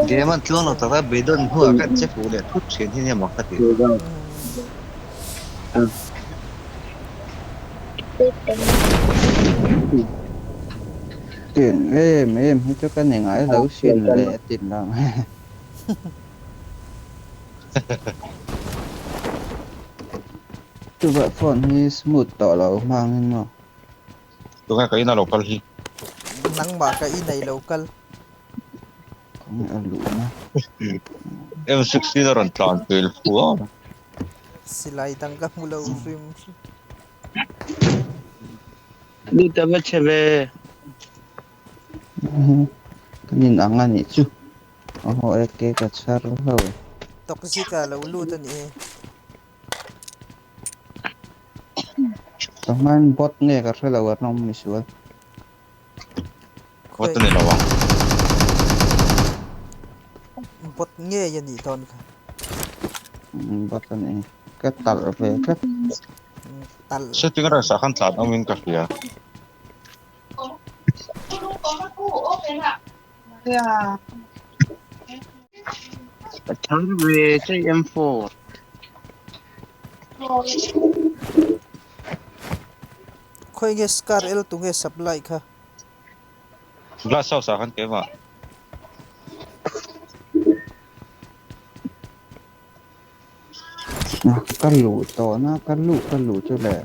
Game an tluang lo taka beidawn hnuah kan che fuh leh thut thin hi nia mak ka ti. Tiang em em hi chu ka ni ngai lo sin le a ti lang. Chuvah phone hi smooth tawh lo hmangin maw. Tunge ka ina lo kal hi? Nangmah ka i nei lo kal. Khawnge a luhna? M16 a rawn tlan pel fua. Silai dang ka hmu lo hrim hrim. Lut a va chhe ve. Kan in ang a nih chu. Aw AK ka chhar lo. Toxic a lo lut a nih hi. Ka hmain bot nge ka hre lo a rawng misual. Bot a ni lo ang. Bot ngei a nih dawn kha. Bot a ni. Ka talh ve tlat. Talh. Shooting range ah khan tlan awmin ka hria. Ka chhar ve che M4. Khawi nge scar el tu nge supply kha? Glass house ah khan keimah. Ka luh tawhna ka luh ka luh chu le.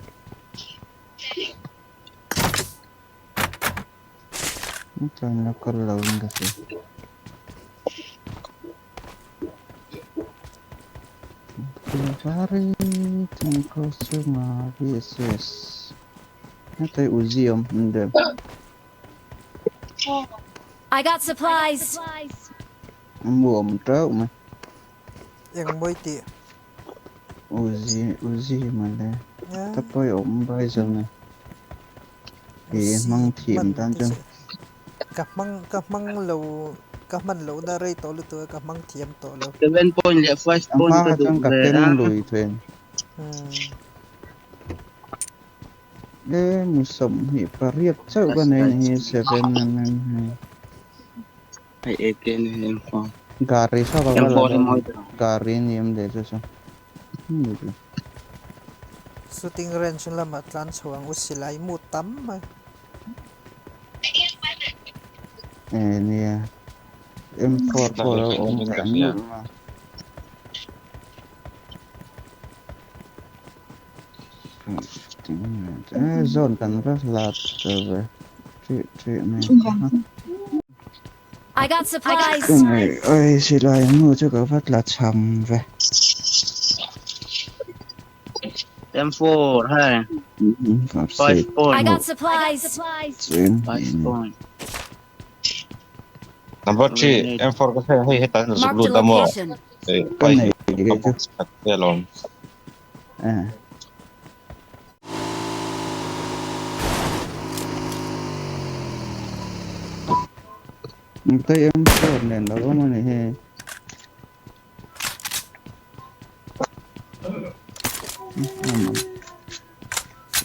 Chuan la kal lo in ka hria. Vari thingkhaw chunga VSS hetlai Uzi awm hmun vel. I got supplies. Mu awm teuh mai. Eng mawi tih. Uzi Uzi mawle ta pawi awm bai zawng e. I hmang thiam tan chuan. Ka hmang ka hmang lo ka hman lohna rei tawh lutuk a ka hmang thiam tawh lo. 7 point leh 5 A point hma ka kha duh chuan ka ve keng a. lui thlen. E mi 28 chauh ka nei a ni hi 7 mm hi. Hei AK ni M4. Gari saw ka va la M4 hi dawn mawi ber ang. gari a ni em leh chu chu. Shooting range lamah tlan chho ang u silai mu tam mai. E nia M4 pawh lo awm ve nual a. E zawn kan va hlat ta ve ṭih ṭih mai. I got supplies. Oi silai mu chu ka va tla chham ve. M4 hai. 5 point. I got supplies. 5 point. Number 3 M4 ka hei hei hetan zuk Marked a lut a maw. location. Hei Ka hei nei ka kei chu. box khat te alawm. Eh. Tay M4 nen lo awm a ni hi.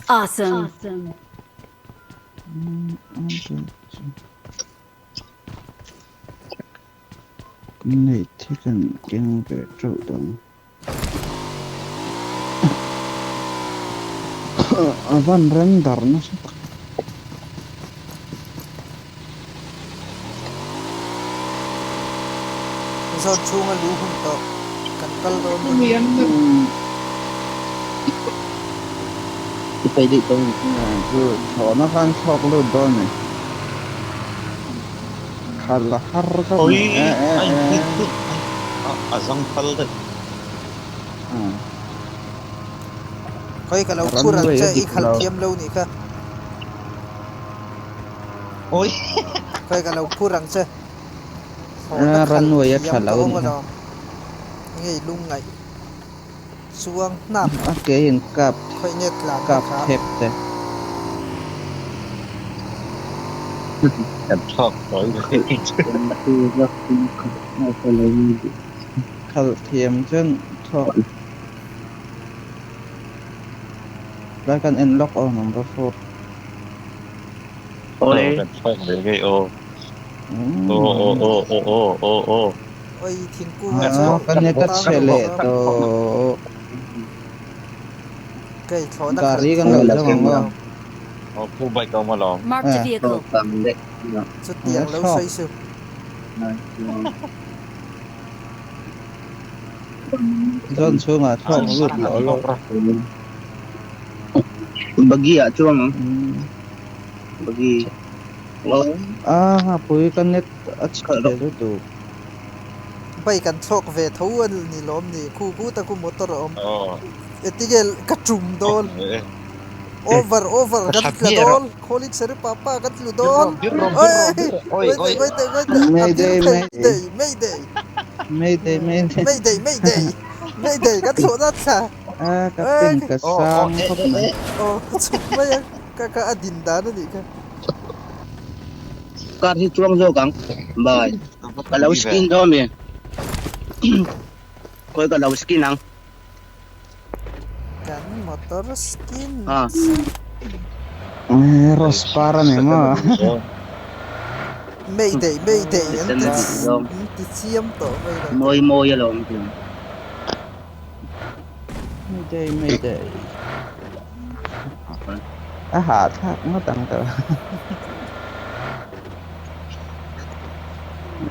Awesome. Nei thi kan keng ve teuh dang. A van render nasa tak. Zone chhunga lu hun tawh kan kal dawn a ni. I pei daih tawh. Chu thlawhna khan thlawk lut dawn a ni. Khalh a har khawp Oi mai. E e ai e. a zang phal daih. Khawi ka lo phur ang Runway che a i dik khalh lo. thiam lo nih kha. Oi Khawi ka lo phur ang che. Thlawhna khalh Runway a thiam tha ka lo awm nih kha. alawm. Nge i lung ngaih chuang hnap. A ke in kap Khawi nge tlanna kap kha. thep te. Kan thlawk tawi ve. Khalh thiam chuan thlawk. Lai kan en lawk aw number 4. Ole. Kan thlawk ve ngei aw. Aw aw aw aw aw aw aw. Oi thingkung ah chuan Ka net a tang chhe lo leh a. tawh. Kei thlawhna khalh Gari kan thiam lo lo zawng ang aw. Aw khu bike a awm alawm. Marked a Eh. vehicle. Chutiang lo sawi suh. Zone chhungah thlawk lut loh lawk. Bagi ah chuang ang. Bagi. A ngapui ka net a chhe lutuk. Bike an thlawk ve tho a ni lawm ni. Khu khu ta khu motor a awm. Etige ka tum dawn. Over over kan tla dawn. Khawlin seri papa kan tlu dawn. Oi oi oi oi Mayday mayday mayday. Mayday mayday. Mayday mayday. Mayday kan thlawh na thla. A ka pin ka sang khawp mai. Aw chhuk mai a ka ka a din dan a nih kha. Car hi chuang zawk ang. Bye. Ka lo skin dawn mi. Khawi ka lo skin ang. Kan motor skin. Rose par a ni maw? Mayday mayday an ti an ti chiam tawh mai lo. Mawi mawi alawm chu. Mayday mayday. A hahthlak ngawt ang tawh.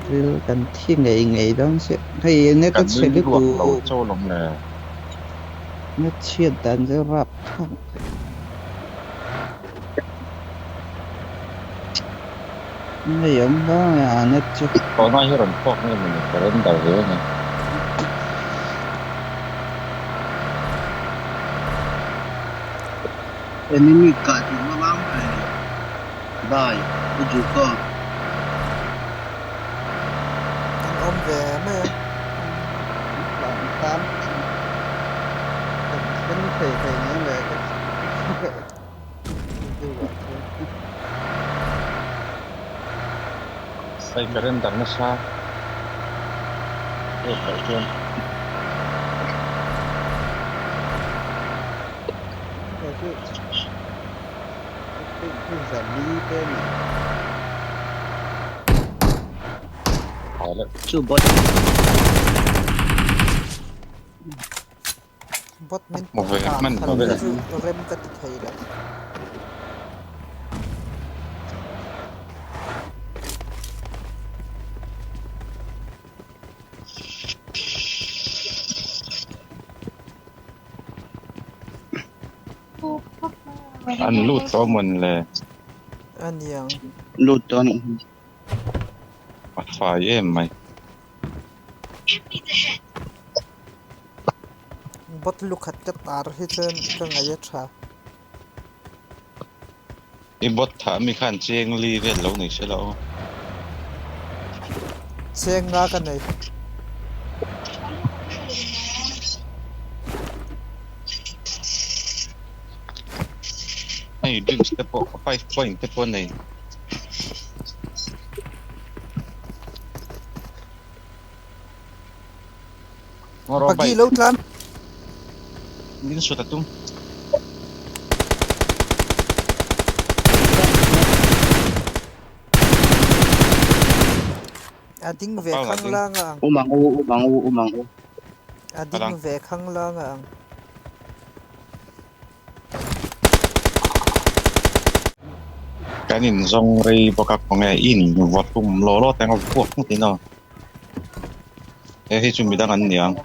Ril kan thi ngei ngei dawn chiah. Hei net a Kan chhe nui ruak lo lutuk. chaw lawm le. Net chhiat dan chu rap thlak. Ngei awm hle mai a net chu. Tawhna hi rawn phawk nge mawni ka render ve a ni. Enemy kah duh vak ang Bye U Juka. An awm ve mai a. Tlan tan kan thleng thei thei nia le ka video ah chuan. Hei ka render nasa pek loh chuan. Chu bot. Bot min kah khalh hi chu rem ka ti thei lo. An lut tawh mawn le. A niang. Lut tawh a nih hi. A fai em mai. Bot lukhat ka tar hi chuan ka ngaih a tha. I bot thah mi khan cheng li vel lo nei se la aw. Cheng nga ka nei. Hei drinks te pawh five point te pawh a nei. Pagi lo tlan. Min sut a tum. A ding ve khang lang a ang. Um ang u, um ang u, um ang u. A ding ve khang lang a ang. Kan in zawng rei bawk a khawnge i in va tum law law teng a vuak ngawt in aw. He hi chu midang an ni ang.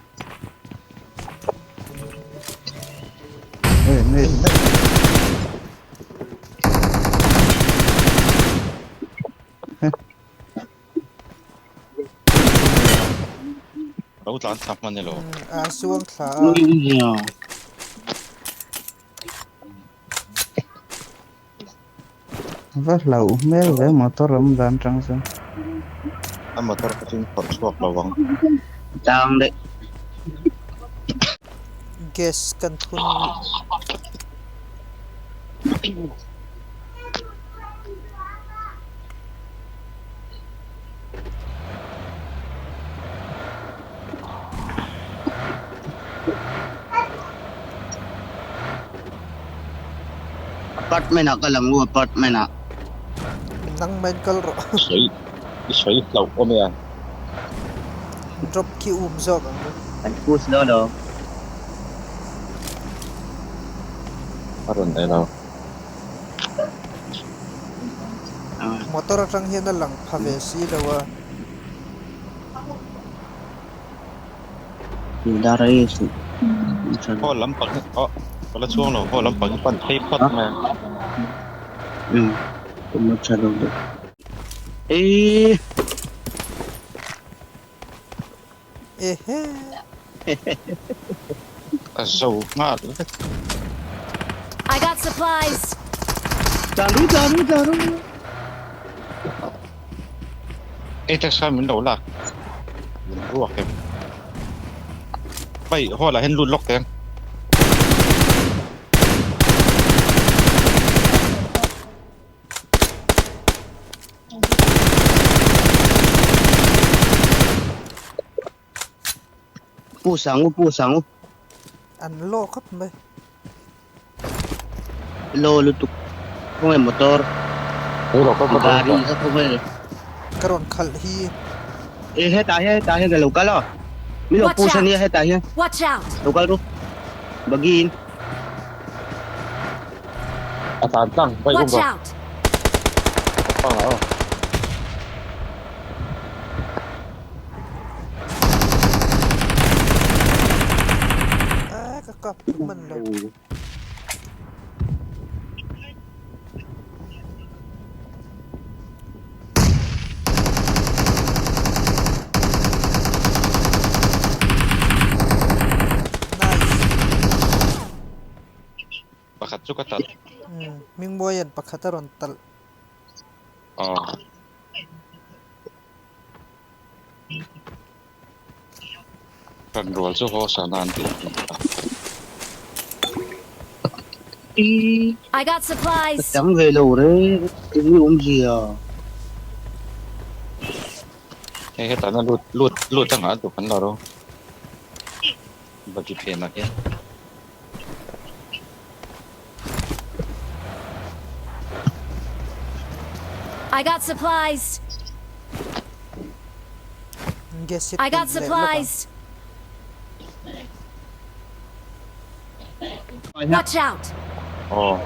Lo tlan thla hman elo. A suang thla a. Va hlauh hmel ve motor awm dan tang chuan. A motor kha chu in phawrh chhuak lo ang. Tang daih. Gas kan thun. Apartment ah ka lang u apartment ah. Nang main kal rawh. I sawi i sawi hlauh awm e a. Drop khi um zawk ang u. An push dawn lo. A rawn ei lo. Motor atang hian a lang pha ve si lo a. Haw lampang hi aw ka la chhuang lo haw lampang hi pan phei phawt mai a. Ehe. A zo nghal vek. I got supplies. Tlan ru tlan ru tlan ru. Ei tax kha min lo lak min ruak em. Pai hall ah hian lut lawk teh ang. Pu sang u pu sang u. An law khawp mai. Law lutuk khawnge motor gari kha khawnge. Ka rawn khalh hi. E hetah hian hetah hian ka lo kal aw. Min lo push ania hetah hian. Watch out. Lo kal ru. Buggy in. A tlan tlang bike Watch um rawh. out. Pang ah aw. Ah ka kap man lo. Nice. Pakhat chu ka talh. Umm Hmingmuaia'n pakhat a rawn talh. Aw. Kan rual chu haw sana an tih ang kha. I got supplies. Ka chang ve lo re eng nge awmzia. Hei hetah na lut lut lut a nghah duh kan la ro. Bagi phenah hian. I got supplies. I got supplies. Watch out. Aw.